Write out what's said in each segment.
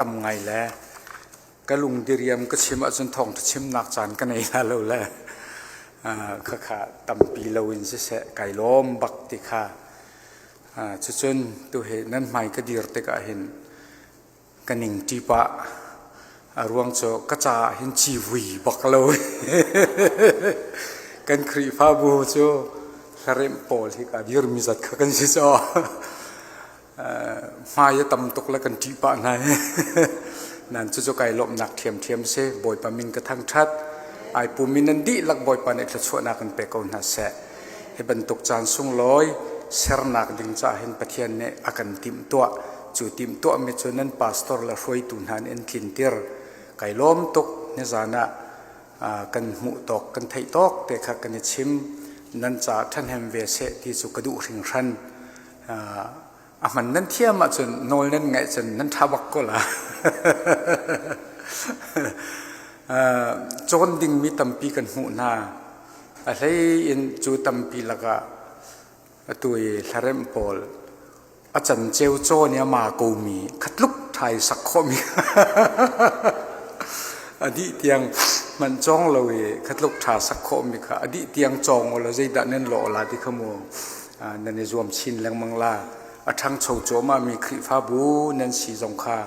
Tam ngai le ka lung diriam ka chim ahcun thawngṭha chimnak caan ka nei la lo le khakha tampi loin siseh kai lawm bak ti kha. Cucun tuhi nan hmai ka dir tikah hin ka ning ṭi pah. A ruang cu ka caah hin civui bak lo. Kan Khrihfabu cu hlaremh pawl hi ka dirmi zat kha kan si caw. Hmai a tam tuk le kan ṭih pah hna i nan cucu kai lawmhnak ṭhiamṭhiam si. Bawipa min ka thangṭhat. Ai pum in nan dihlak Bawipa nih thluachuahnak in pe ko hna seh. Hi bantuk caan sunglawi sernak ding caah hin Pathian nih a kan timhtuah. Cu timhtuahmi cu nan pastor le hruaitu hna nih an tlintir. Kai lawm tuk. Nizan ah kan hmuh tawk, kan theih tawk te kha kan i chim. Nan caah ṭhahnem ve seh ti cu ka duh hringhran. A hman nan thiam ahcun nawl nan ngaih cun nan ṭha bak ko la. Cawn dingmi tampi kan hmuh hna. A hlei in cu tampi lakah atu i hlaremh pawl a canceu cawn i a ma komi khatluk ṭha i sak khawhmi a dih tiang hmanh cawng lo i khatluk ṭha sak khawhmi kha a dih tiang cawng u law zeidah nan lawh la ti kha mu nan i zuam chin lengmang la. A ṭhangcho cuahmahmi Khrihfabu nan si zong kha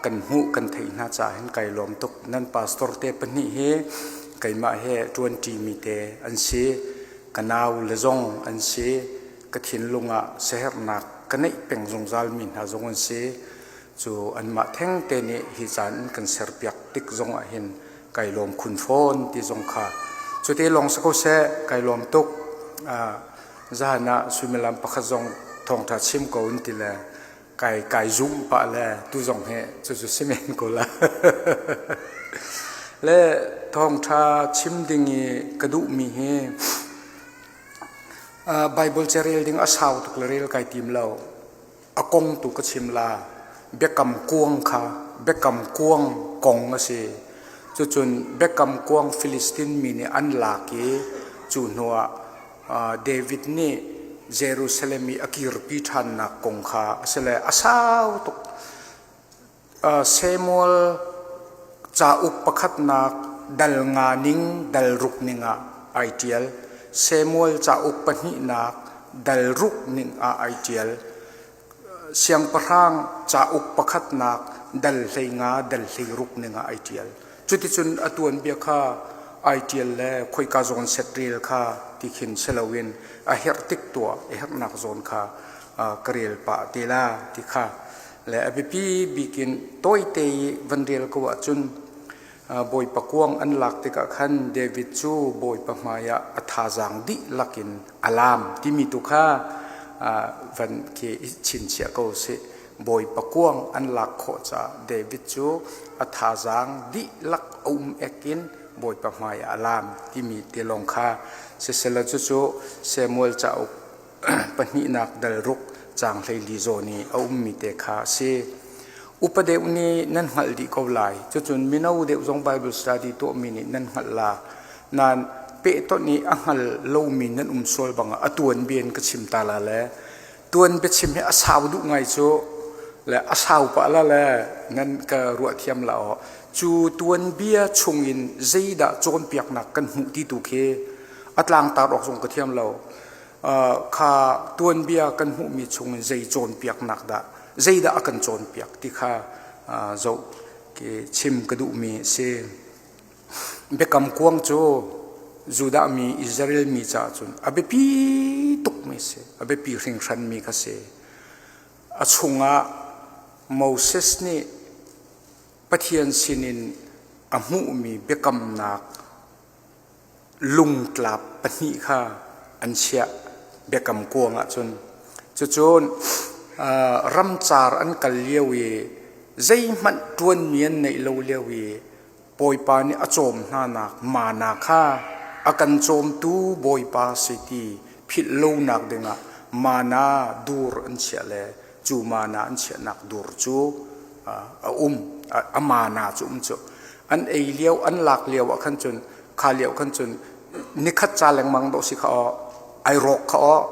kan hmuh kan theih hna caah hin kai lawm tuk. Nan pastor te pahnih hi keimah he ṭuanṭimi te an si. Ka nau le zong an si. Ka thinlung ah siaherhnak ka neih peng zungzalmi hna zong an si. Cu anmah thengte nih hi caan in kan serpiak tik zong ah hin kai lawm khun fawn ti zong kha cuti lawng si ko seh, kai lawm tuk. Zahan ah suimilam pakhat zong thawngṭha chim ko in ti le kai kai zum pah le tu zong hi cucu si men ko la. Le thawngṭha chim ding i ka duhmi hi Bible carel ding a sau tuk le rel kai tim lo. A kong tu ka chim la. Biakam kuang kha biakam kuang kong a si. Cucun biakam kuang Filistin mi nih an lak i cu hnuah David nih Jerusalem i a kirpi ṭhannak kong kha a si le a sau tuk. Samuel cauk pakhatnak dal nga ning dal ruk ning ah ai ṭial. Samuel cauk pahnihnak dal ruk ning ah ai ṭial. Siangpahrang cauk pakhatnak dal 15 dal 16 ning ah ai ṭial. Cuticun a tuanbia kha ai ṭial le khoika zawn set rel kha ti khin si loin a herh tik tuah a herhnak zawn kha ka rel pah te la ti kha le a biapi bik in tawite i van rel ko ahcun Bawipa kuang an lak tikah khan David cu Bawipa hmaiah a thazaang dihlak in a laam timi tu kha van khi i chinchiah ko sih. Bawipa kuang an lak khawh caah David cu a thazaang dihlak a um ek in Bawipa hmaiah a laam timi te lawng kha siselaw cucu Samuel cauk pahnihnak dal ruk caang 14 zawn i a ummi te kha a si. Upa deuh nih nan hngalh dih ko lai. Cucun mino deuh zong Bible study tuahmi nih nan hngalh la. Nain pehtonh i a hngal lomi nan um sual bangah a tuanbia in ka chim ta la le tuan biachim hi a sau duh ngai cu le a sau pah la le nan ka ruah thiam la aw. Cu tuanbia chungin zeidah cawnpiaknak kan hmuh ti tu khi a tlangtar awk zong ka thiam lo. Kha tuanbia kan hmuhmi chungin zei cawnpiaknak dah zeidah a kan cawnpiak ti kha zoh chim ka duhmi a si. Biakam kuang cu Judah mi Israel mi caah cun a biapi tukmi a si, a biapi hringhranmi kha si. A chungah Moses nih Pathian sinin a hmuhmi biakamnak lungtlap pahnih kha an chiah biakam kuang ahcun. Cucun ramcar an kal lio i zeihmanh ṭuanmi an neih lo lio i Bawipa nih a cawm hnanak mana kha a kan cawmtu Bawipa si ti philh lonak dingah mana dur an chiah le cu mana an chiahnak dur cu a um a mana cu um cu an ei lio an lak lio ah khan cun kha lio khan cun nikhat ca lengmang dawh si kha aw ai rawk kha aw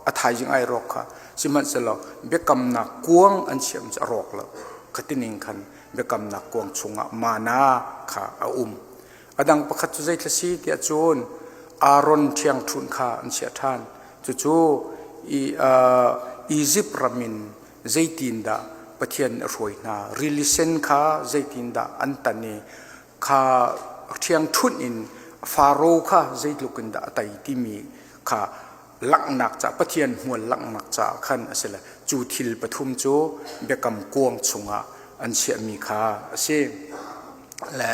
a thaizing ai rawk kha sihmanhsehlaw biakamnak kuang an chiah cu a rawk lo. Khatining khan biakamnak kuang chungah mana kha a um. A dang pakhat cu zeithla si tiah cun Aaron ṭhiangṭhunh kha an chiah ṭhan. Cucu Izipt ram in zeitindah Pathian a hruai hna, rili sen kha zeitindah an tan i kha ṭhiangṭhunh in Faro kha zeitluk in dah a tei timi kha langhnak ca Pathian hmual langhnak caah khan a si le cu thil pathum cu biakam kuang chungah an chiahmi kha a si. Le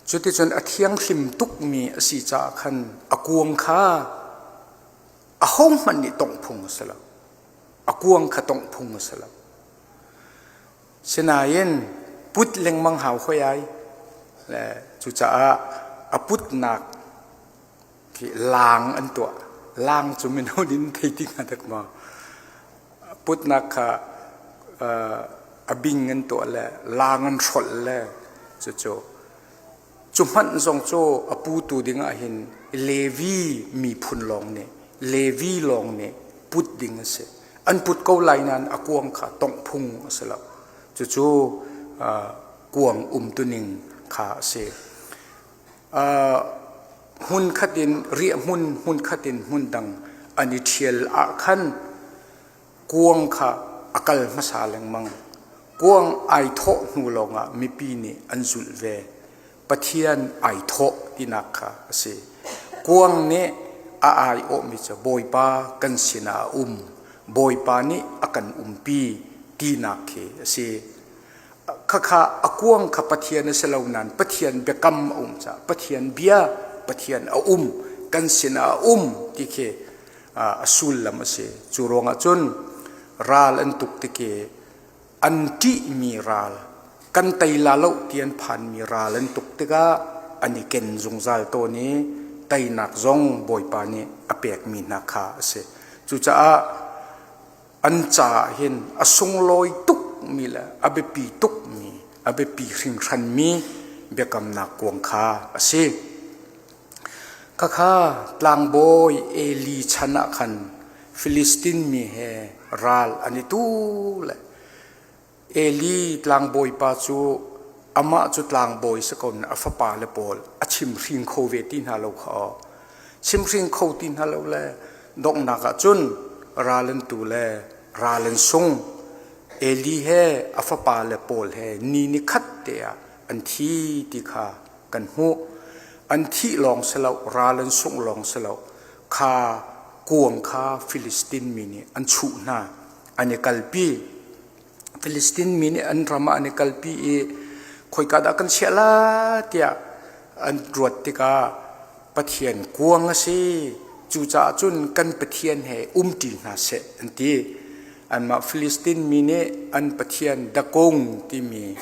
cuticun a thianghlim tukmi a si caah khan a kuang kha ahohmanh nih tongh phung a si lo. A kuang kha tongh phung a si lo. Sinain put lengmang hau hoi ai. Le cucaah a putnak khi laang an tuah. Laang cu mino nih thei ti hnga dek maw? Putnak kha a bing an tuah le laang an hrolh le cucu cu hmanh zong cu a putu ding ah hin Levi miphun lawng nih Levi lawng nih put ding a si. An put ko lai nain a kuang kha tongh phung a si lo. Cucu kuang umtuning kha a si. Hmunkhat in riahhmun hmunkhat in hmundang an i ṭhial ah khan kuang kha a kal hmasa lengmang. Kuang ai thawh hnu lawngah mipi nih an zulh ve. Pathian ai thawh tinak kha a si. Kuang nih a aiawhmi cu Bawipa kan sinah a um, Bawipa nih a kan umpi tinak khi a si. Khakha a kuang kha Pathian a si lo nain Pathian biakam a um caah Pathian bia Pathian a um kan sinah a um ti khi a sullam a si. Cu ruangah cun ral an tuk tik i an ṭihmi ral kan tei la lo ti an phanmi ral an tuk tikah an i ken zungzal tawn i teinak zong Bawipa nih a pekmi hna kha a si. Cucaah an caah hin a sunglawi tukmi le a biapi tukmi a biapi hringhranmi biakamnak kuang kha a si. Khakha tlangbawi Eli chan ah khan Filistin mi he ral an i tu le Eli tlangbawipa cu amah cu tlangbawi si ko a fapale pawl a chimhring kho ve ti hna lo kha aw. Chimhring kho ti hna lo le donghnak ah cun ral an tu le ral an sung. Eli he a fapale pawl he ni ni khat te ah an thi ti kha kan hmuh. An thih lawng si lo, ral an sungh lawng si lo, kha kuang kha Filistin mi nih an chuh hna. An i kalpi. Filistin mi nih an ram ah an i kalpi i khoika dah kan chiah la tiah an ruat tikah Pathian kuang a si. Cucaah cun kan Pathian he umṭi hna seh an ti. Anmah Filistin mi nih an Pathian Dakong timi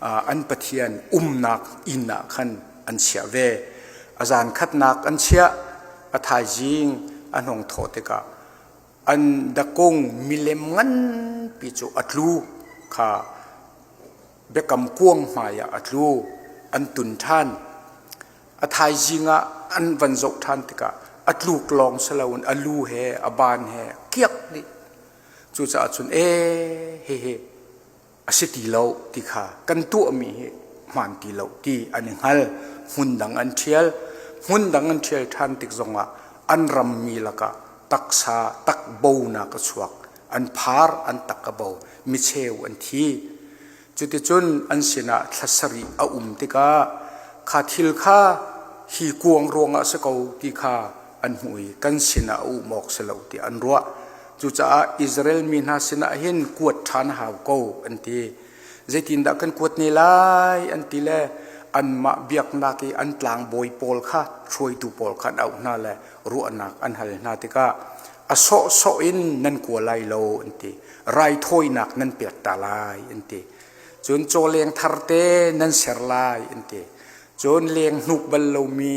an Pathian umnak inn ah khan an chiah ve. A zan khatnak an chiah, a thaizing an hung thawh tikah an dakung milem nganpi cu a tlu kha biakam kuang hmaiah a tlu an tun ṭhan a thaizing ah an van zoh ṭhan tikah a tluk lawng si loin a lu he a ban he kiak dih cucaah cun ee hihi a si ti lo ti kha kan tuahmi hi hmaan ti lo ti an i hngal. Hmun dang an ṭhial. Hmun dang an ṭhial ṭhan tik zongah an rammi lakah taksa takbonak a chuak. An phar, an tak a bo. Micheu an thi. Cuticun an sinah thla sarih a um tikah kha thil kha hi kuang ruangah a si ko ti kha an hmuh i kan sinah a um awk si lo tiah an ruah. Cucaah Israel mi hna sinah hin kuat ṭhan a hau ko an ti. Zeitindah kan kuat ne lai an ti le anmah biaknak i an tlangbawi pawl kha hruaitu pawl kha an auh hna le ruahnak an hal hna tikah a sawhsawh in nan kua lai lo an ti. Raithawinak nan pek ta lai an ti. Cun cawleng tharte nan ser lai an ti. Cun leng hnuk bal lomi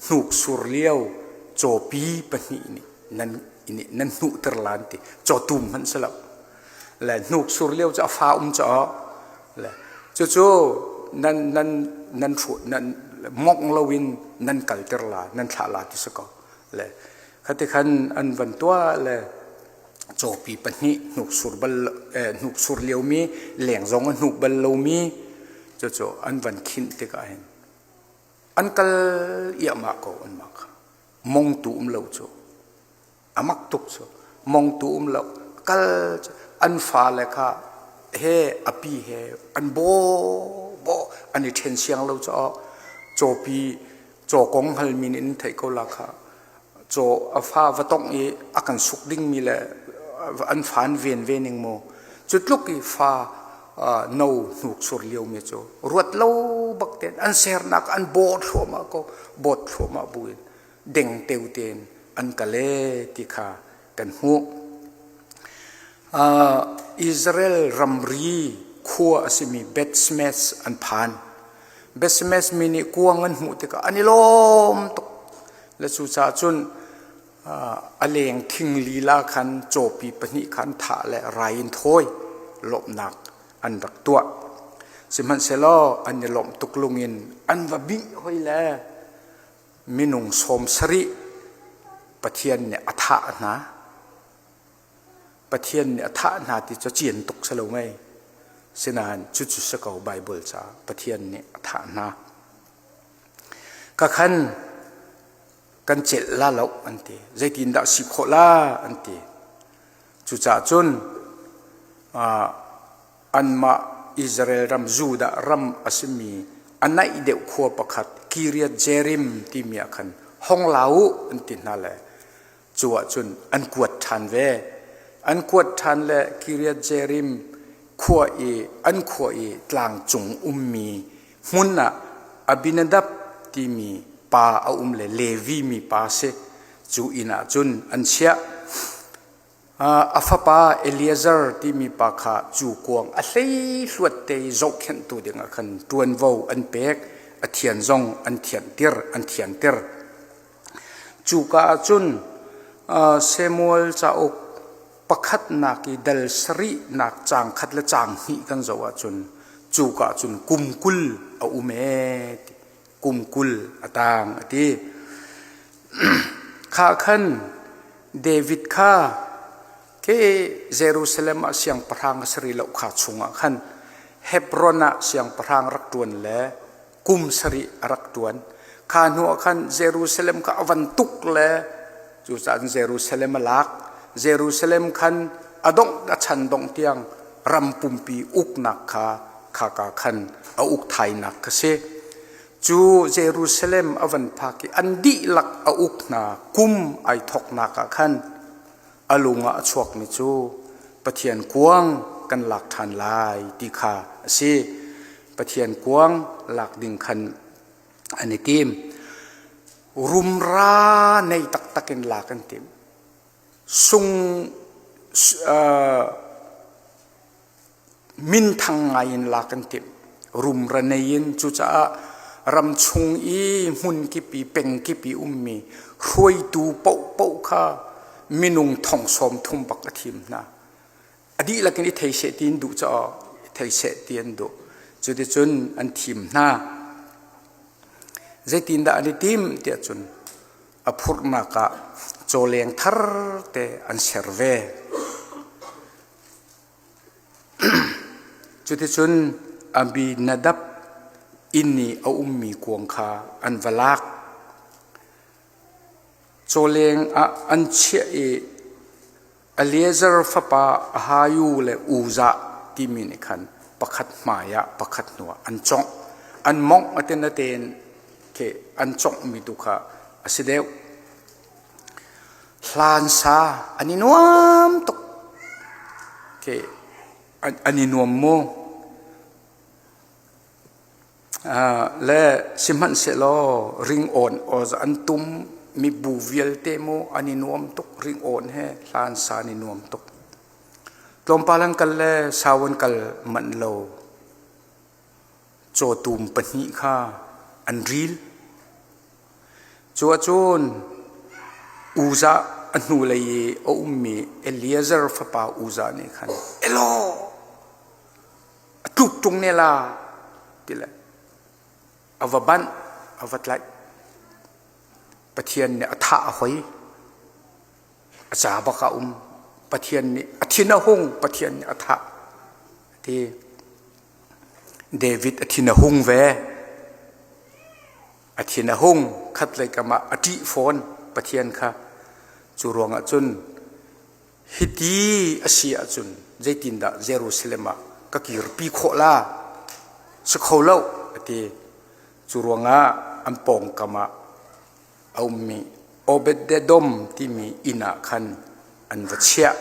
hnuk sur lio cawpi pahnih nih nan nan hnuhter la an ti cawtum hmanh si lo le hnuk sur lio cu a fa um caw le cucu nan nan nan hru nan mongh loin nan kalter la nan thlah la ti si ko le khati khan an van tuah le. Cawpi pahnih hnuksur bal hnuksur liomi leng zong a hnuk bal lomi cucu an van khinh tikah hin an kal iahmah ko anmah kha. Mongtu um lo cu a mak tuk cu mongtu um lo kal cu an fale kha he a pi he an baw baw an i ṭhen siang lo caah cawpi caw kong hngalmi nih in theih ko la kha caw a fa va tongh i a kan suk dingmi le an fa an ven ve ning mu cu tluk i fa no hnuk sur liomi cu ruat lo bak tein an sernak an bawh thluahmah ko bawt thluahmah buin deng teu tein an kal e ti kha kan hmuh. Israel ramri khua a simi Beth-Shemesh an phan. Beth-Shemesh mi nih kuang an hmuh tikah an i lawm tuk. Le cucaah cun a leng thing lila khan cawpi pahnih kha an thah le rai in thawi lawmhnak an rak tuah. Sihmanhsehlaw an i lawmh tuk lungin an va bih hoi le minung sawm sarih Pathian nih a thah hna. Pathian nih a thah hna ti cu cian tuk si lo mei. Sinain cucu si ko Baibal caah Pathian nih a thah hna. Ka khan kan celh la lo an ti. Zeitindah si khawh la an ti. Cucaah cun anmah Israel ram Judah ram a simi a naih deuh khua pakhat Kiriath Jearim timi ah khan hong la u an ti hna le cu ah cun an kuat ṭhan ve. An kuat ṭhan le Kiriath Jearim khua i an khua i tlang cung ummi hmun ah Abinadab timi pa a um le Levi mi pa si. Cu inn ah cun an chiah. A fapa Eliezer timi pa kha cu kuang a hleihluat te i zohkhenhtu dingah khan ṭuanvo an pek, a thian zong an thianhter, an thianter. Cuka ah cun Samuel cauk pakhatnak i dal sarihnak caang khat le caang hnih kan zoh ahcun cuka ah cun kum 20 a um ee ti kum 20 a taang a ti. Kha khan David kha ke Jerusalem ah siangpahrang a si rih lo kha chungah khan Hebron ah siangpahrang rak ṭuan le kum sarih a rak ṭuan. Kha hnuah khan Jerusalem kha a van tuk le cucaah Jerusalem a lak. Jerusalem khan a dongh a chan dongh tiang ram pumpi uknak kha khaka khan a uk thainak kha si. Cu Jerusalem a van phak i an dihlak a uk hna kum ai thawknak ah khan a lung ah a chuakmi cu Pathian kuang kan lak ṭhan lai ti kha a si. Pathian kuang lak ding khan an i tim. Rumra nei taktak in lak an tim. Sung minthang ngai in lak an timh. Rumra nei in cucaah ram chung i hmun kip i peng kip i ummi hruaitu paohpaoh kha minung thong sawm thum bak a thim hna. A dihlak in i thei seh ti an duh caah i thei seh ti an duh. Cuticun an thim hna. Zeitindah an i tim tiah cun a phurhnak ah cawleng thar te an ser ve. Cuticun Abinadab inn i a ummi kuang kha an va lak. Cawleng ah an chiah i Eliezer fapa Ahayu le Uzzah timi nih khan pakhat hmaiah pakhat hnuah an cawngh. An mawngh a tein khi an cawnghmi tu kha a si deuh. Hlansa an i nuam tuk. Khi an i nuam mu. Le sihmanhsehlaw ringawn aw an tum mibu vialte mu an i nuam tuk ringawn he hlansa an i nuam tuk. Tlawmpal an kal le sau an kal manh lo. Cawtum pahnih kha an ril. Cu ahcun Uzzah a hnulei i a ummi Eliezer fapa Uzzah nih khan, Elaw! A tluk ṭung ne la ti le a va banh, a va tlaih. Pathian nih a thah a hoi. A ca bak ah um. Pathian nih a thin a hung, Pathian nih a thah. Ti David a thin a hung ve. A thin a hung, khatlei kam ah a ṭih fawn Pathian kha. Cu ruangah cun hiti a si ahcun zeitindah Jerusalem ah ka kirpi khawh la? Si kho lo, a ti. Cu ruangah an pawngkam ah a ummi Obed-edom timi inn ah khan an va chiah.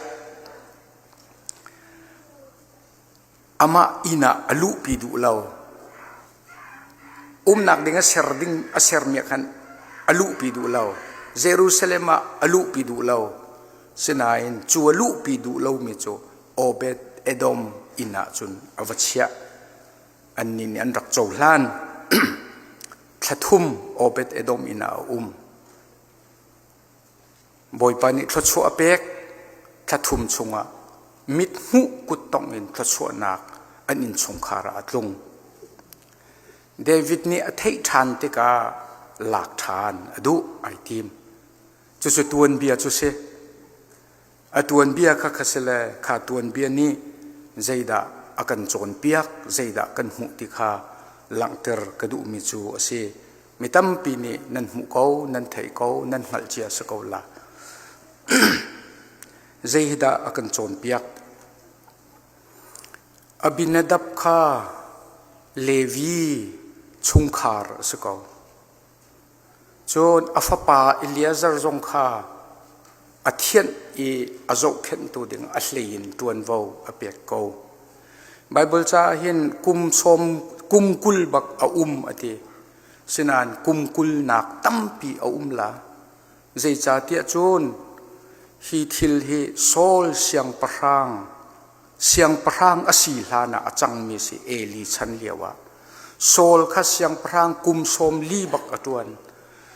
Amah inn ah a luhpi duh lo. Umnak ding a ser ding a sermi ah khan a luhpi duh lo. Jerusalem ah a luhpi duh lo. Sinain cu a luhpi duh lomi cu Obed Edom inn ah cun a va chiah. Annih nih an rak cohlan. Thla thum Obed Edom inn ah a um. Bawipa nih thluachuah a pek. Thla thum chungah mithmuh kuttongh in thluachuahnak an innchungkhar ah a tlung. David nih a theih ṭhan tikah lak ṭhan a duh ai tim. Cucu tuanbia cu si. A tuanbia kha kha si le kha tuanbia nih zeidah a kan cawnpiak, zeidah kan hmuh ti kha langhter ka duhmi cu a si. Mi tampi nih nan hmuh ko, nan theih ko, nan hngalh cia si ko la. Zei hi dah a kan cawnpiak? Abinadab kha Levi chungkhar a si ko. Cun a fapa Eliezer zong kha a thianh i a zohkhenhtu ding a hlei in ṭuanvo a pek ko. Baibal caah hin kum sawm kum 20 bak a um a ti. Sinain kum 20 nak tampi a um la. Zeicahtiah cun hi thil hi Saul siangpahrang siangpahrang a si hlan ah a cangmi si Eli chan lio ah. Saul kha siangpahrang kum 40 bak a ṭuan.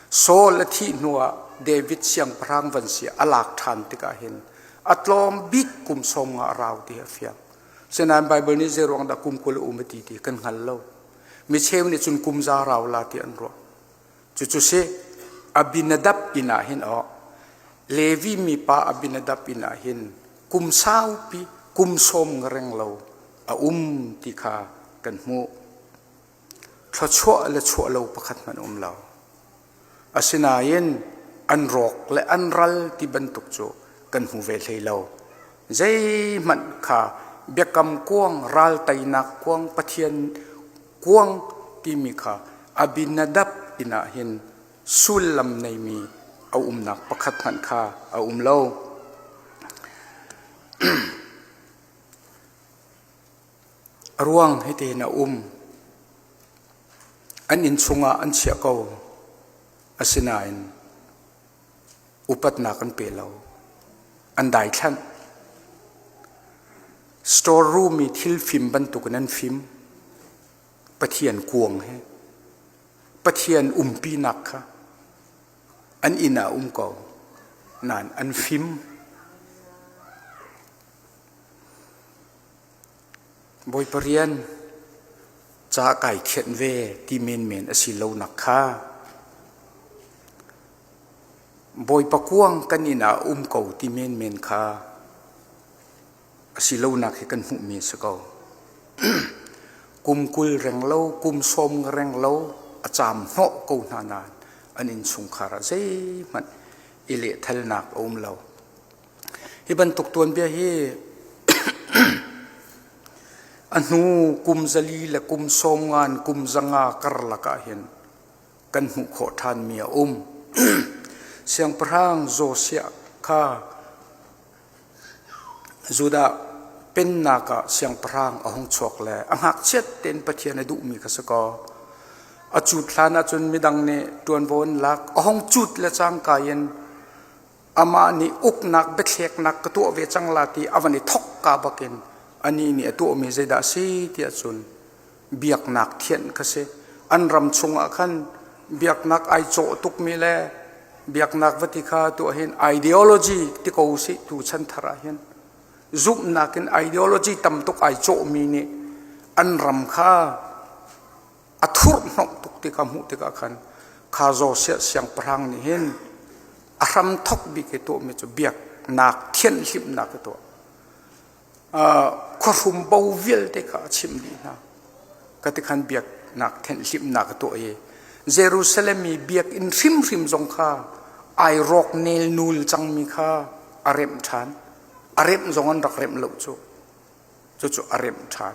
Saul a thih hnuah David siangpahrang van si a lak ṭhan tikah hin a tlawm bik kum 50 a rau ti a fiang. Sinain Baibal nih zeiruang dah kum 20 a um a ti ti kan hngal lo. Mi cheu nih cun kum za rau la ti an ruah. Cucu si Abinadab inn ah hin aw Levi mipa Abinadab inn ah hin kum saupi kum sawm reng lo a um ti kha kan hmuh. Thluachuah le chuah lo pakhat hmanh um lo. Asinain an rawk le an ral ti bantuk cu kan hmu ve hlei lo. Zeihmanh kha biakam kuang ral teinak kuang Pathian kuang timi kha Abinadab inn ah hin sullam neimi a umnak pakhat hmanh kha a um lo. A ruang hitihin a um. An inn chungah an chiah ko. Asinain upatnak an pe lo. An daithlanh. Store room i thil fim bantukin an fim. Pathian kuang he. Pathian umpinak kha an inn ah um ko. Nain an fim. Bawipa rian ca kai thianh ve ti menmen a si lonak kha Bawipa kuang kan inn ah um ko ti menmen kha a si lonak hi kan hmuhmi a si ko. Kum 20 reng lo, kum 40 reng lo a caam hnawh ko hna nain an innchungkhar ah zeihmanh i lehthalnak a um lo. Hi bantuk tuanbia hi a hnu kum 400 le kum 50 kum 500 karlak ah hin kan hmuh khawh ṭhanmi a um. Siangpahrang Josiah kha Judah pennak ah siangpahrang a hung chuak le a ngakchiat tein Pathian a duhmi kha si kaw a cut hlan ahcun midang nih ṭuanvo an lak a hung cut le cangka in amah nih uknak biathleknak ka tuah ve cang la ti a van i thok ka bakin anih nih a tuahmi zeidah a si tiah cun biaknak thianh kha si an ram chungah khan biaknak ai cawh tukmi le biaknak va ti kha tuah hin ideology ti ko si tu chan thar ah hin zumhnak in ideology tam tuk ai cawhmi nih an ram kha a thurhhnawmh tuk ti kha hmuh tikah khan kha Josiah siangpahrang nih hin a hramthok bik i tuahmi cu biak. Biaknak thianhhlimhnak a tuah. Khuahrum bo vialte kha a chimh dih hna. Ka ti khan biaknak thenhhlimhnak a tuah i Jerusalem i biakinn hrimhrim zong kha ai rawk nelnul cangmi kha a remh ṭhan. A remh zong an rak remh lo cu. Cucu a remh ṭhan.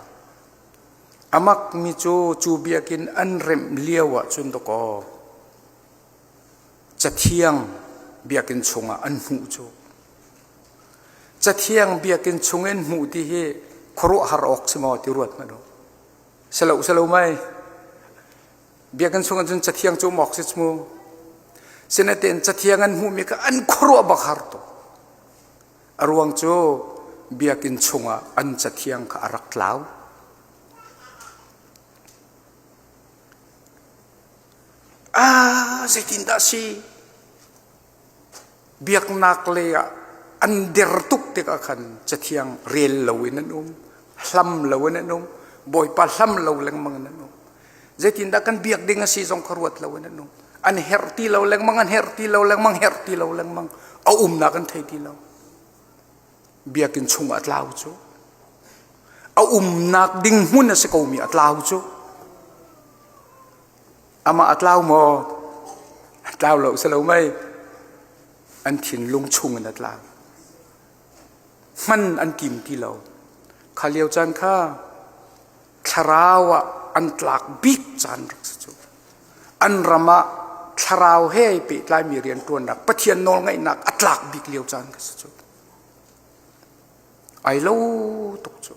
A makmi cu cu biakinn an remh lio ahcun dawkaw Cathiang biakinn chungah an hmuh cu. Cathiang biakinn chung in hmuh ti hi khuaruahhar awk si maw ti ruat hmanh u. Selo selo mai. Biakinn chungah cun cathiang cu um awk si mu. Sinain cathiang an hmuhmi kha an khuaruah bak har tuk. A ruang cu biakinn chungah an cathiang kha a rak tlau. Ah, zeitindah a si? Biaknak lei ah an der tuk tikah khan Cathiang rel loin an um, hlam loin an um, Bawipa hlam lo lengmang in an um. Zeitindah kan biak ding a si zong kha ruat loin an um. An herh ti lo lengmang, an herh ti lo lengmang, herh ti lo lengmang. A umnak an thei ti lo. Biakinn chungah a tlau cu. A umnak ding hmun a si komi a tlau cu. Amah a tlau maw? A tlau lo si lo mei. An thinlung chung in a tlau. Hman an tim ti lo. Kha lio caan kha thlarau ah an tlak bik caan rak si cu. An ram ah thlarau he pehtlaimi rianṭuannak Pathian nawlngaihnak a tlak bik lio caan kha si cu. Ai lo tuk cu.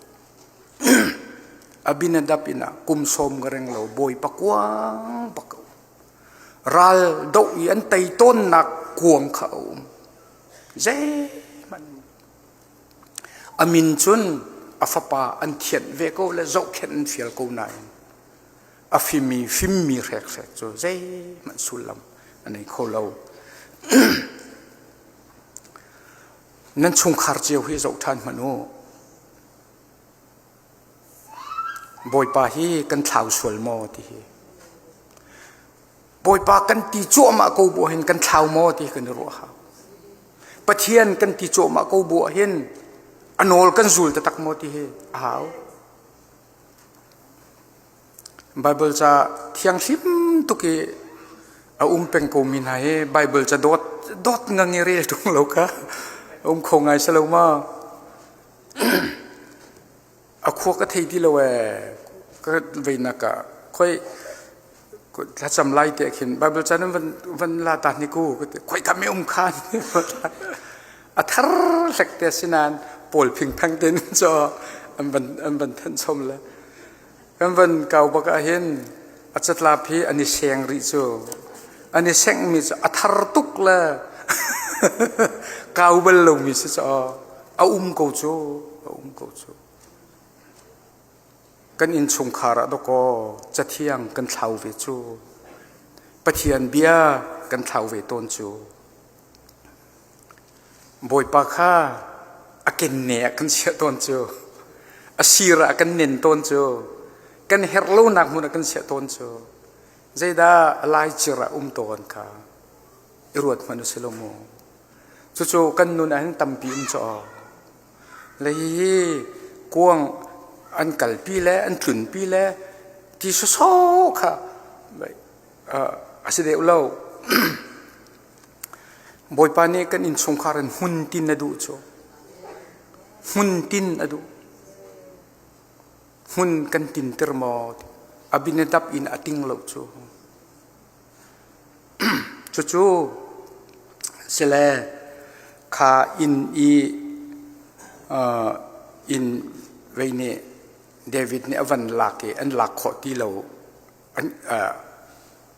Abinadab inn ah kum sawm ka reng lo bawipa kuang bak a um. Ral doh i an tei tawnnak kuang kha a um. Zeihmanh a min cun a fapa an thianh ve ko le zohkhenh an fial ko nain a fimi fimmi hrekhrek cu zeihmanh sullam a nei kho lo. Nan chungkhar cio hi zoh ṭhan hmanh u. Bawipa hi kan thlau sual maw ti hi. Bawipa kan ti cuahmah ko bu hin kan thlau maw ti kan i ruah hau. Pathian kan ti cuahmah ko bu hin a nawl kan zul taktak maw ti hi a hau. Baibal ca thianghlim tuk i a um peng komi hna hi Baibal ca dawt dawt ngang i rel ṭung lo kha a um kho ngai si lo ma? A khua ka thei ti lo ee. Ka veinak ah khoi thlacam lai te khin Baibal ca nan van van la ta hnik u ka ti. Khoi ka me um khan. A thar hlek te sinain pawl phingpheng te in cho an van an van thanh chom le. Kan van kau bak ahhin a catlap hi an i seng rih cu. An i sengmi cu a thar tuk le kau bal lomi si cu a um ko cu a um ko cu. Kan innchungkhar ah dawkaw cathiang kan thlau ve cu. Pathian bia kan thlau ve tawn cu. Bawipa kha a kenne ah kan chiah tawn cu. A sir ah kan nen tawn cu. Kan herh lonak hmun ah kan chiah tawn cu. Zeidah a laicir ah um tawn kha i ruat hmanh u si lo mu. Cucu kan nun ah hin tampi um cu aw. Le hihi kuang an kalpi le an tlunpi le ti sawsawh kha a si deuh lo. Bawipa nih kan innchungkhar in hmuntin a duh cu. Hmuntin a duh. Hmun kan tinter maw? Abinadab in a ting lo cu. Cucu sile kha inn i inn vei nih David nih a van lak i an lak khawh ti lo an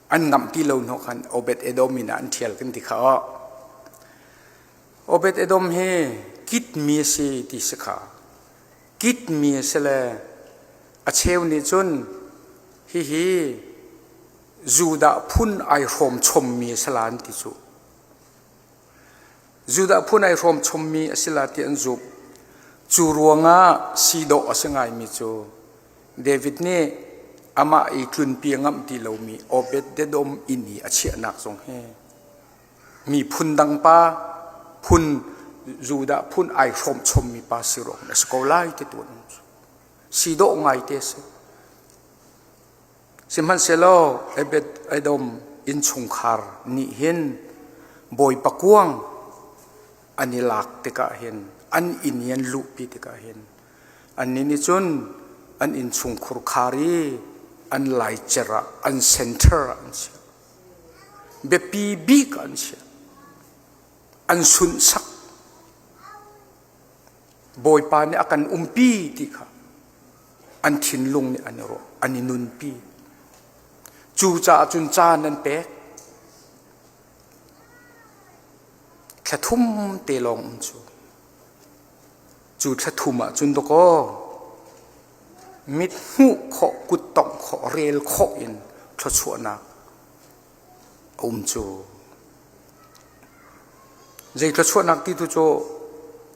an ngamh ti lo hnawh khan Obed Edom in ah an ṭhial kan ti kha aw. Obed Edom hi kitmi a si ti si kha. Kitmi a si le a cheu nih cun hihi Judah phun ai hrawm chommi a si la an ti cu. Judah phun ai hrawm chommi a si la ti an zumh. Cu ruangah si dawh a si ngaimi cu David nih amah i tlunpi a ngamh ti lomi Obed-edom inn i a chiahnak zong hi miphun dang pa phun Judah phun ai hrawm chommi pa si ruang a si ko lai ti tu an um cu. Si dawh ngai te si. Sihmanhsehlaw Ebed Edom innchungkhar nih hin Bawipa kuang an i lak tikah hin an inn i an luhpi tikah hin annih nih cun an innchungkhur khar i an laicer ah an center ah an chiah. Biapi bik ah an chiah. An sunhsak. Bawipa nih a kan umpi ti kha an thinlung nih an i ruah, an i nunpi. Cucaah cun caan an pek. Thla thum te lawng um cu. Cu thla thum ah cun dawkaw mit hmuh khawh, kut tongh khawh, rel khawh in thluachuahnak a um cu. Zei thluachuahnak ti tu cu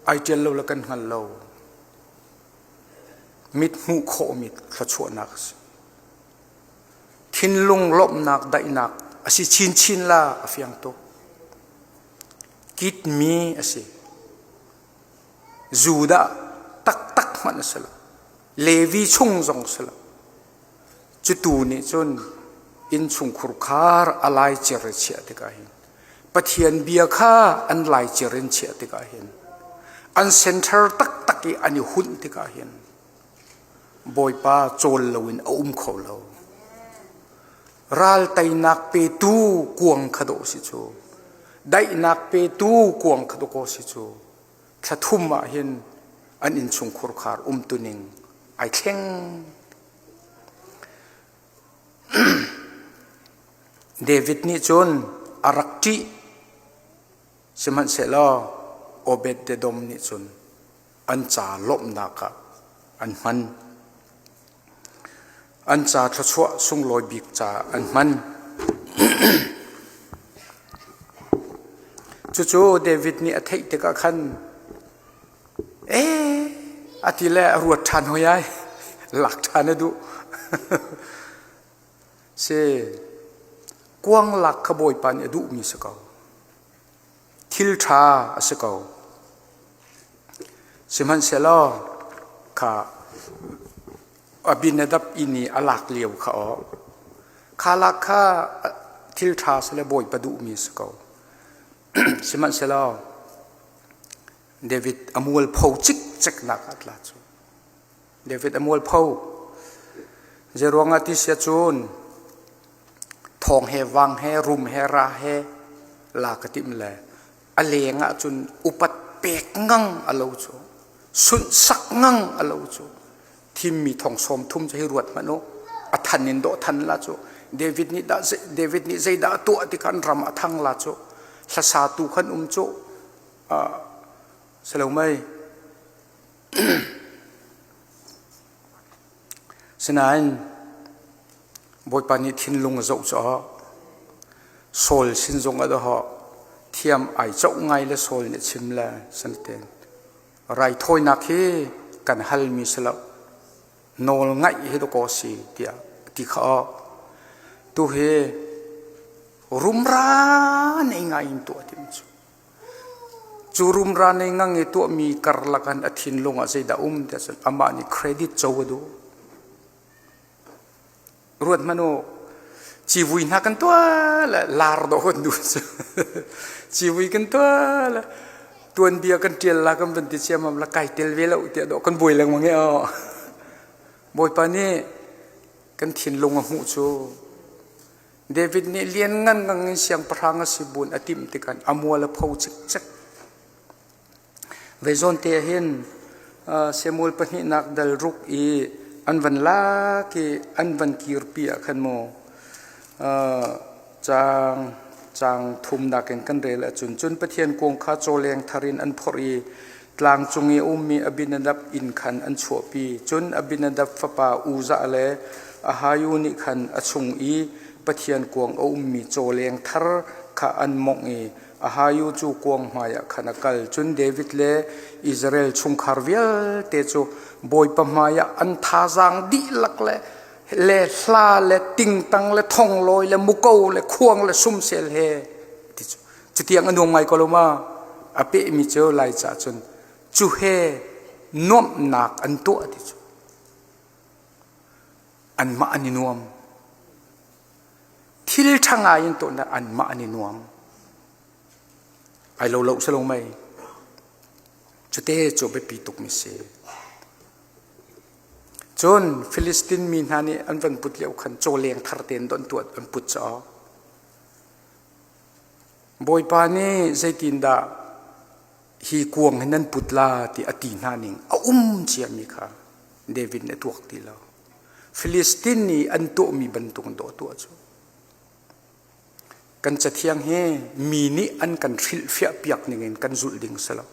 ai ṭial lo le kan hngal lo. Mit hmuh khawhmi thluachuahnak a si. Thinlung lawmhnak daihnak a si chinchin la a fiang tuk. Kitmi a si. Judah taktak hmanh a si lo. Levi chung zong a si lo. Cutu nih cun innchungkhur khar a laicer i chiah tikah hin Pathian bia kha an laicer in chiah tikah hin an center taktak i an i hunh tikah hin Bawipa cawl loin a um kho lo. Ral teinak petu kuang kha dawh si cu. Daihnak petu kuang kha dawh si cu. Thla thum ah hin an innchungkhur khar umtuning ai thleng. David nih cun a rak ṭih. Sihmanhsehlaw Obed-edom nih cun an ca lawmhnak ah an hman. An ca thluachuah sunglawi bik caah an hman. Cucu David nih a theih tikah khan ee a ti le a ruat ṭhan hoi ai lak ṭhan a duh. Si kuang lak kha Bawipa nih a duhmi si ko. Thil ṭha a si ko. Sihmanhsehlaw kha Abinadab inn i a lak lio kha aw kha lak kha thil ṭha si le Bawipa duhmi a si ko. Sihmanhsehlaw David a mualpho cikceknak ah tla cu. David a mualpho. Zeiruangah ti sia cun thawng he vang he rum he ra he la ka timh le a leng ah cun upat pek ngang a lo cu sunhsak ngang a lo cu thimmi thong sawm thum cu hi ruat hmanh u a than in dawh than la cu David nih dah David nih zeidah a tuah ti khan ram a thang la cu hlasatu khan um cu silo mei Sinain Bawipa nih thinlung a zoh caah Saul sin zong ah dawh thiam ai coh ngai le Saul nih chim le sanaten raithawinak hi kan halmi si lo nawl ngaih hi dawkaw si tiah a ti kha tu hi rumra nei ngai in tuah tim cu Cu rumra nei ngang i tuahmi karlak ah a thinlung ah zeidah um tiah cun amah nih credit co a duh. Ruat hmanh u, civui hna kan tuah le lar dawh kan duh cu. Civui kan tuah le tuanbia kan ṭial la kan van ti ciammam la kai tel ve lo tiah dawh kan buai lengmang i aw. Bawipa nih kan thinlung a hmuh cu David nih lianngan ngang in siangpahrang a si buin a timh tikah a mual a pho cikcek. Ve zawn te ah hin Samuel pahnihnak dal ruk i an van lak i an van kirpi ah khan mu caang caang thumnak in kan rel ahcun cun Pathian kuang kha cawleng thar in an phorh i tlang cung i a ummi Abinadab inn khan an chuahpi. Cun Abinadab fapa Uzzah le Ahio nih khan a chung i Pathian kuang a ummi cawleng thar kha an mawngh i Ahio cu kuang hmaiah khan a kal. Cun David le Israel chungkhar vialte cu Bawipa hmaiah an thazaang dihlak le le hla le tingtang le thonglawi le muko le khuang le sumsel he ti cu cutiang a nuam ngai ko lo ma? A pehmi cu Laica cun cu he nuamhnak an tuah ti cu. Anmah an i nuam. Thil ṭha ngai in tuah anmah an i nuam. Ai lo lo si lo mei. Cute cu biapi tukmi si. Cun Filistin mi hna nih an van put lio khan cawleng thar tein don tuah an put caw. Bawipa nih zeitindah hi kuang hi nan put la ti a ti hna ning a um ciami kha David nih a tuak ti lo. Filistin nih an tuahmi bantuk in dawh tuah cu. Kan cathiang hi mi nih an kan hrilhfiah piak ningin kan zulh ding si lo.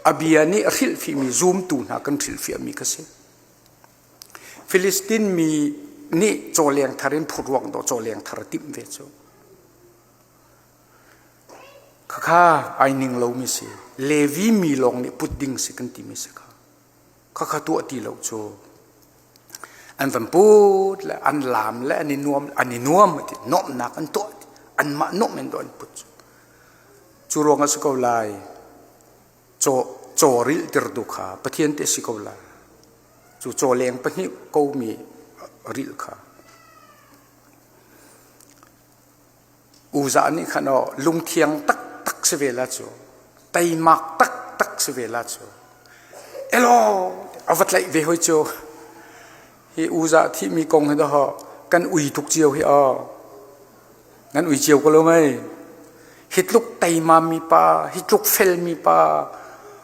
A bia nih a hrilhfihmi zumtu hna kan hrilhfiahmi kha si. Filistin mi nih cawleng thar in phurruang dawh cawleng thar a timh ve cu. Khakha ai ning lomi si. Levi mi lawng nih put ding si kan timi si kha. Khakha tuah ti lo cu. An van put le an laam le an i nuam an i nuam ti nuamhnak an tuah ti anmah nuamh in an put cu. Cu ruang ah si ko lai. Caw caw rilh tirtu kha Pathian te si ko lai. Cu caw leng pahnih komi rilh kha. Uzah nih khan aw lungthiang taktak si ve la cu teimak taktak si ve la cu elaw a va tlaih ve hoi cu hi uzah thihmi kong hi daw kan ui tuk cio hi aw nan ui cio ko lo mei hi tluk teima mi pa hi tluk fel mi pa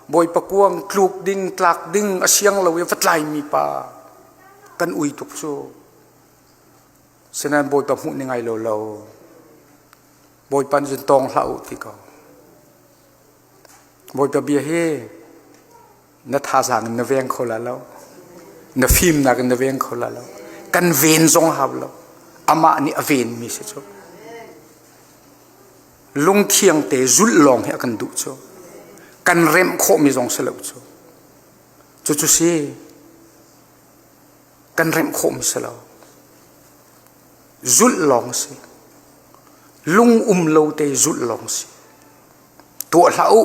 bawipa kuang tluk ding tlak ding a siang lo i va tlai mi pa kan ui tuk cu Sinain Bawipa hmuh ning ai lo lo. Bawipa nih cun tawng hlah u ti ko. Bawipa bia hi na thazaang in na veng kho la lo. Na fimnak in na veng kho la lo. Kan ven zong hau lo. Amah nih a venmi si cu. Lungthiang te zulh lawng hi a kan duh cu. Kan remh khawhmi zong si lo cu. Cucu si. Kan remh khawhmi si lo. Zulh lawng si. Lung um lo te zulh lawng si. Tuah hlah u.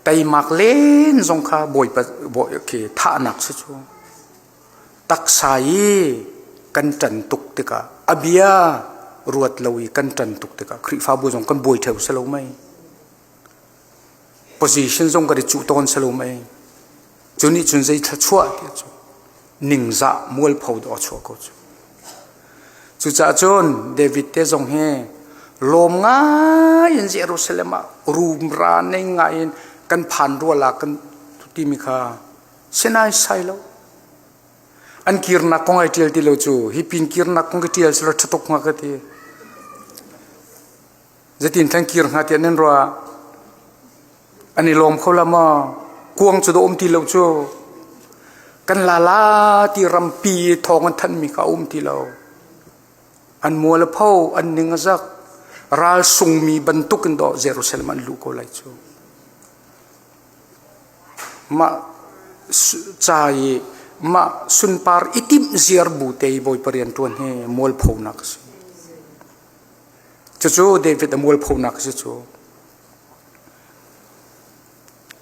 Teimak len zong kha bawipa bawi khi thahnak si cu. Taksa i kan ṭan tuk tikah a bia ruat lo i kan ṭan tuk tikah Khrihfabu zong kan buai ṭheo si lo mei. Position zong kan i cuh tawn si lo mei. Cu nih cun zei thluachuah ti cu ningzah mualpho dawh a chuah ko cu. Cucaah cun David te zong hi lawm ngai in Jerusalem ah rumra nei ngai in kan phan rua la kan timi kha sinai sai lo. An kirnak kong ai ṭial ti lo cu hi pin kirnak kong ka ṭial sila ṭha tuk hnga ka ti. Zeitin thlan kir hnga tiah nan ruah? An i lawm kho la maw? Kuang cu dah um ti lo cu. Kan la la ti rampi thawng an thanhmi kha a um ti lo. An mual a pho, an ning a zak. Ral sungmi bantuk in dawh Jerusalem an luh ko lai cu. Mah ca i mah sunpar i timh ziar bu te i Bawipa rian ṭuan hi mualphonak a si. Cucu David a mualphonak a si cu.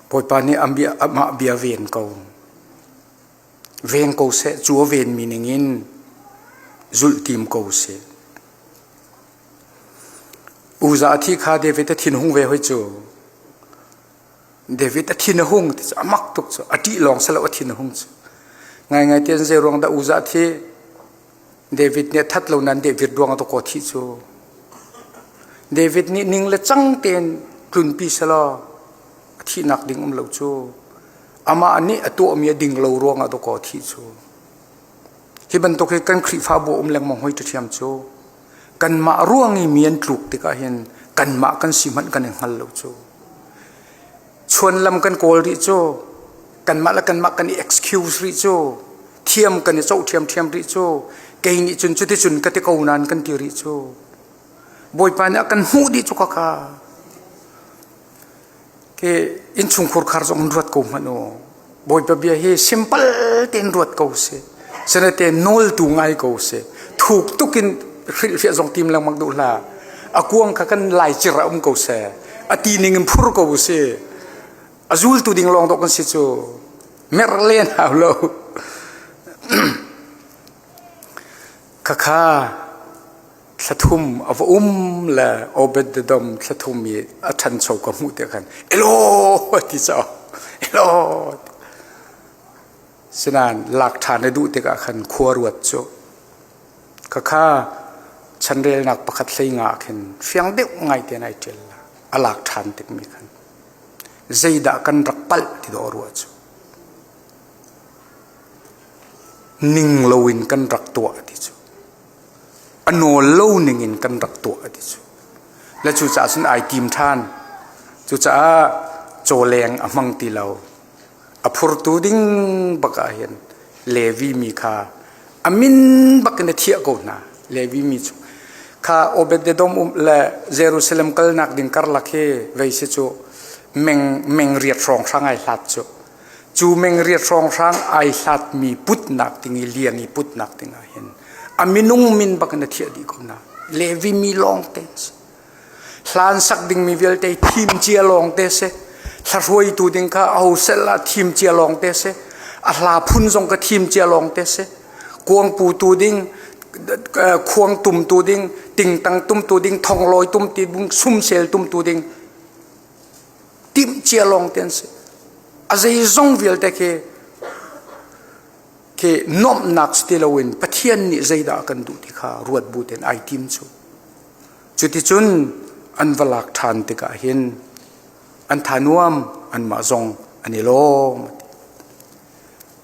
Bawipa nih amah bia ven ko. Veng ko seh, cu a venmi ningin zulh tim ko seh. Uza a thi kha David a thin hung ve hoi cu. David a thin a hung ti cu a mak tuk cu. A ṭih lawng si lo a thin a hung cu. Ngaingai tian zei ruang dah Uza a thi? David nih a that lo nain David ruang ah dawkaw thih cu. David nih ning le cang tein tlunpi selaw a thihnak ding um lo cu. Amah nih a tuahmi a ding lo ruang ah dawkaw thih cu. Hi bantuk hi kan Khrihfabu um lengmang hoi ṭhiam cu. Kanmah ruang i mi an tluk tikah hin kanmah kan si hmanh kan i hngal lo cu. Chuanlam kan kawl rih cu kanmah le kanmah kan i excuse rih cu thiam kan i coh ṭhiamṭhiam rih cu kei nih cun cuticun ka ti ko nain kan ti rih cu Bawipa nih a kan hmuh dih cu khakha ke innchungkhur khar zong ruat ko hmanh u Bawipa bia hi simple tein ruat ko si sinate nawltu ngai ko si thuk tukin hrilhfiah zong tim lengmang duh hlah. A kuang kha kan laicir ah um ko seh. A ti ning in phur ko si. A zultu ding lawng dawh kan si cu. Merh len hau lo. Khakha thlathum a va um le Obed-edom thlathum i a ṭhancho ka hmuh te khan elo ti caw elo Sinain lak ṭhan a duh tikah khan khua ruat cu khakha chanrelnak pakhat hlei nga ah khin fiang deuh ngai tein ai ṭial la. A lak ṭhan tikmi khan zeidah kan rak palh ti dawh a ruah cu. Ning loin kan rak tuah ti cu. A nawl lo ningin kan rak tuah ti cu. Le cucaah cun ai tim ṭhan. Cucaah cawleng a hmang ti lo. A phurtu ding bak ah hin Levi mi kha a min bak in a thiah ko hna. Levi mi cu kha Obed-edom um le Jerusalem kalnak ding karlak hi vei si cu meng meng riat hrawnghrang ai hlat cu. Cu meng riat hrawnghrang ai hlatmi putnak ding i liang i putnak ding ah hin a minung min bak in a thiah dih ko hna. Levi mi lawng te an si. Hlan sak dingmi vialte thim cia lawng te si. Hla hruaitu ding kha aho sel ah thim cia lawng te si. A hla phun zong ka thim cia lawng te si. Kuang putu ding, khuang tumtu ding, tingtang tumtu ding, thonglawi tumtu ding, sumsel tumtu ding, timh cia lawng te an si. A zeizong vialte khi khi nuamhnak si ti loin Pathian nih zeidah a kan duh ti kha ruat bu tein ai tim cu. Cuticun an va lak ṭhan tikah hin an tha nuam anmah zong an i lawm.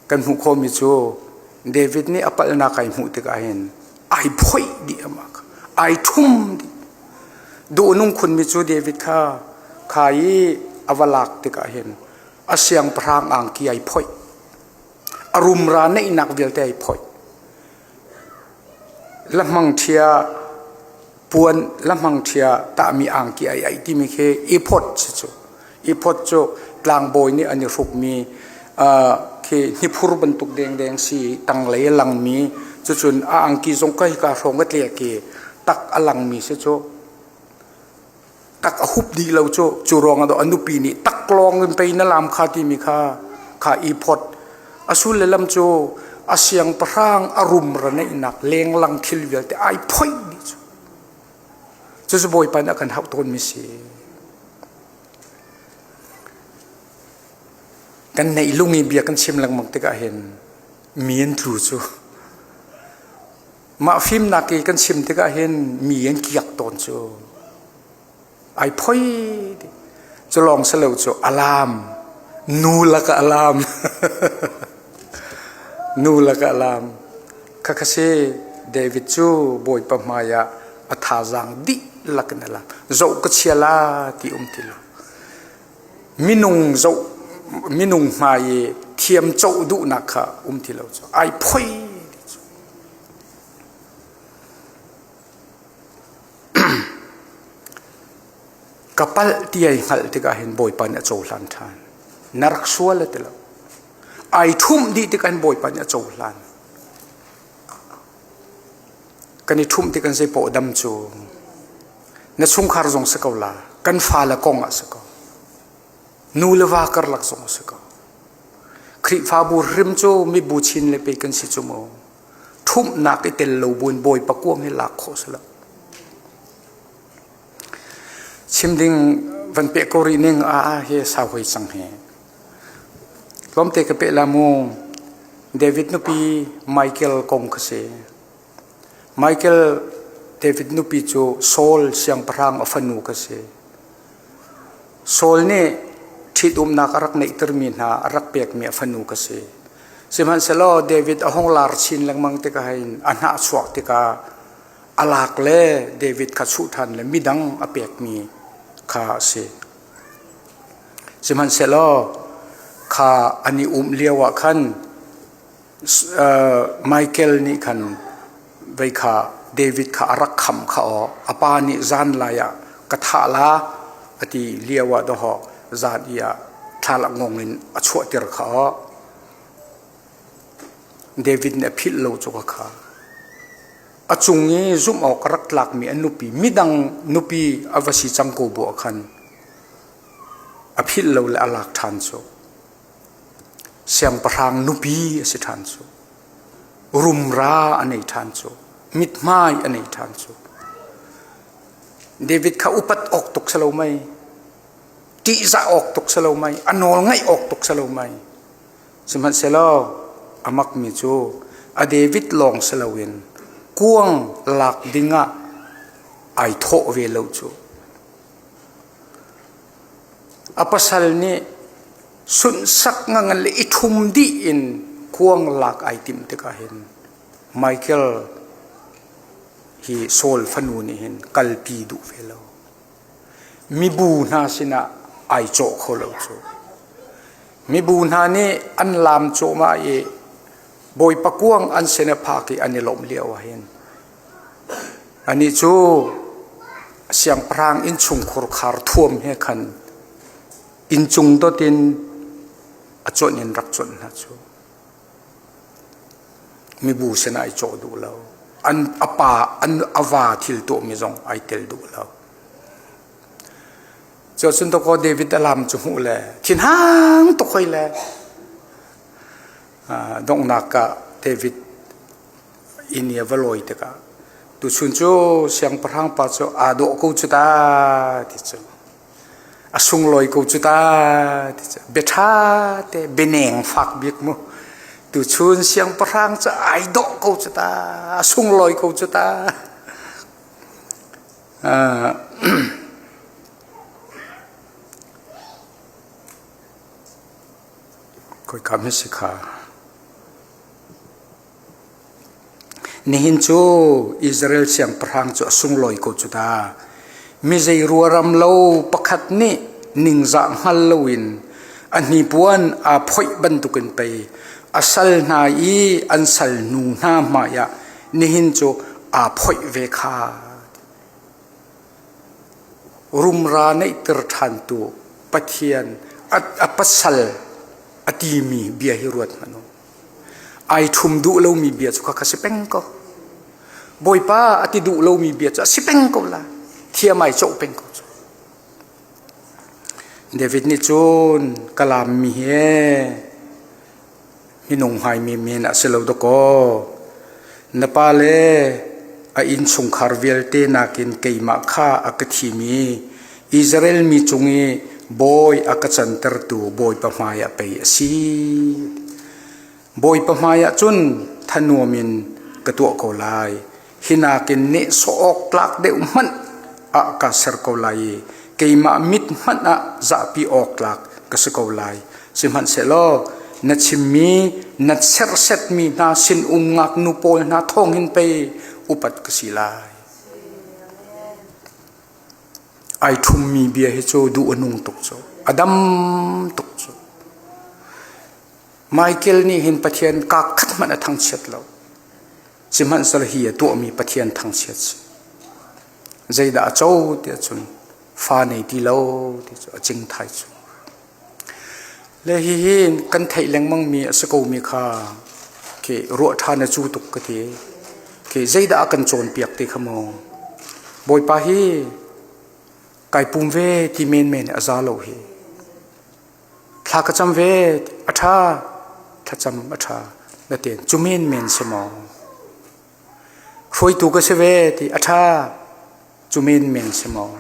Kan hmuh khawhmi cu David nih a palhnak ai hmuh tikah hin ai phoih dih amah kha ai ṭhum dih. Duh nung khunmi cu David kha kha i a va lak tikah hin a siangpahrang angki ai phoih. A rumra neihnak vialte ai phoih. Lahmangṭhia puan lahmangṭhia tahmi angki ai aih timi khi ephod si cu. Ephod cu tlangbawi nih an i hrukmi khi hniphur bantuk dengdeng si tanglei a langmi cucun a angki zong ka hika hrawng a tlek i tak a langmi si cu. Tak a hup dih lo cu cu ruang ah a nupi nih taklawng in pei na lam kha timi kha kha i phot a sul le lam cu a siangpahrang a rumra neihnak lenglang thil vialte ai phoih dih cu cucu bawipa nih a kan hauh tawnmi si kan neih lung i bia kan chim lengmang tikah hin mi an tlu cu Mah fimnak i kan chim tikah hin mi an kiak tawn cu ai phoi cu lawng si lo cu alam nu lakah alam nu lakah alam khakha si David cu Bawipa hmai ah a thazaang dihlak in alam zoh ka chia la ti um ti lo minung zoh minung hmai i thiam coh duhnak kha um ti lo cu ai phoi Ka palh ti ai hngalh tikah hin Bawipa nih a cohlan ṭhan. Na rak sual a ti lo. Ai ṭhumh dih tikah hin Bawipa nih a cohlan. Kan i ṭhumh tik kan zei paoh dam cu na chungkhar zong si ko la, kan fale kong ah si ko. Nu le va karlak zong si ko. Khrihfabu hrim cu mibu chin le pe kan si cu mu. Ṭhumhnak i tel lo buin Bawipa kuang hi lak khawh si lo. Chim ding van peh ko rih ning a hi sau hoi cang hi. Tlawmte ka peh la mu. David nupi Michael kong kha si. Michael David nupi cu Saul siangpahrang a fanu kha si. Saul nih ṭhitumnak a rak neihtermi hna a rak pekmi a fanu ka si. Sihmanhsehlaw David a hung lar chin lengmang tikah hin a hnah chuak tikah a lak le David kha chuh ṭhan le midang a pekmi kha a si. Sihmanhsehlaw kha an i um lio ah khan Michael nih khan vei kha David kha a rak kham kha aw a pa nih zan lai ah ka thah la a ti lio ah dawh zan i ah thlalak ngong in a chuahter kha aw David nih a philh lo cu ka kha. A cung i zumh awk a rak tlakmi an nupi midang nupi a va si cang ko bu ah khan a philh lo le a lak ṭhan cu. Siangpahrang nupi a si ṭhan cu. Rumra a nei ṭhan cu. Mithmai a nei ṭhan cu. David kha upat awk tuk si lo mei. Ṭihzah awk tuk si lo mei. A nawl ngaih awk tuk si lo mei. Sihmanhsehlaw a makmi cu a David lawng si loin kuang lak dingah ai thawh ve lo cu. A pasal nih sunhsak ngangan le i ṭhum dih in kuang lak ai timh tikah hin Michael hi Saul fanu nih hin kalpi duh ve lo. Mibu hna sinah ai cawh kho lo cu. Mibu hna nih an laam cuahmah i Bawipa kuang an sin a phak i an i lawmh lio ah hin anih cu siangpahrang innchungkhur khar thuam he khan inncung dot in a cuanh in rak cuanh hna cu. Mibu sinah ai cawh duh lo. An a pa an a va thil tuahmi zong ai tel duh lo. Cuacun dawkaw David a lam cu hmuh le thinhang tuk hoi le donghnak ah David inn i a va lawi tikah tuchun cu siangpahrang pa cu aa dawh ko cu ta ti cu a sunglawi ko cu ta ti cu bia ṭha te bianeng fak bik mu tuchun siangpahrang cu ai dawh ko cu ta a sunglawi ko cu ta Khoika hme si kha? Nihin cu Israel siangpahrang cu a sunglawi ko cu ta. Mi zei ruaram lo pakhat nih ningzah hngal loin a hnipuan aa phoih bantukin pei a sal hna i an sal nu hna hmaiah nihin cu aa phoih ve kha. Rumra neihter ṭhantu Pathian a pasal a timi bia hi ruat hmanh u. Ai ṭhum duh lomi bia cu khakha si peng ko. Bawipa a ti duh lomi bia cu a si peng ko la. Thiam ai cawh peng ko cu. David nih cun ka laammi he minung hmaimi men a si lo dakaw. Na pa le a innchungkhar vialte nakin keimah kha a ka thim i Israel mi cung i bawi a ka cantertu Bawipa hmaiah pei a si. Bawipa hmaiah cun thanuam in ka tuah ko lai. Hi nakin nehsawh awk tlak deuh hmanh ah ka ser ko lai i keimah mit hmanh ah zahpi awk tlak ka si ko lai. Sihmanhsehlaw na chimmi na serhsetmi hna sinum ngaknu pawl hna thawng hin pei upat ka si lai. Ai ṭhummi bia hi cu duh a nung tuk cu. A dam tuk cu. Michael nih hin Pathian kaa khat hmanh a thangchiat lo. Sihmanhsehlaw hi a tuahmi Pathian thangchiat si. Zeidah a co tiah cun fa nei ti lo ti cu a cing thai cu. Le hihi kan theih lengmang mi a si ko mi kha khi ruah ṭhan a cu tuk ka ti. Khi zeidah a kan cawnpiak ti kha maw? Bawipa hi kai pum ve ti menmen a za lo hi. Thla ka cam ve a ṭha thlacam a ṭha na ten cu menmen si maw? Hruaitu ka si ve ti a ṭha cu menmen si maw?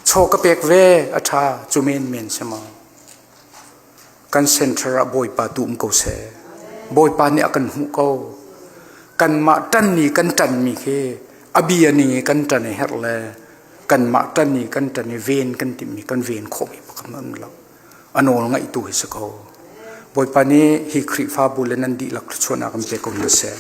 Chaw ka pek ve a ṭha cu menmen si maw? Kan center ah Bawipa tu um ko seh. Bawipa nih a kan hmuh ko. Kanmah ṭanmi kan ṭanmi khi a bia ning i kan ṭan i herh le kanmah ṭan i kan ṭan i ven kan timhmi kan ven khawhmi pakhat an um lo. A nawl ngaihtu hi si ko. Bawipa nih hi Khrihfabu le nan dihlak thluachuahnak in pe ko hna seh.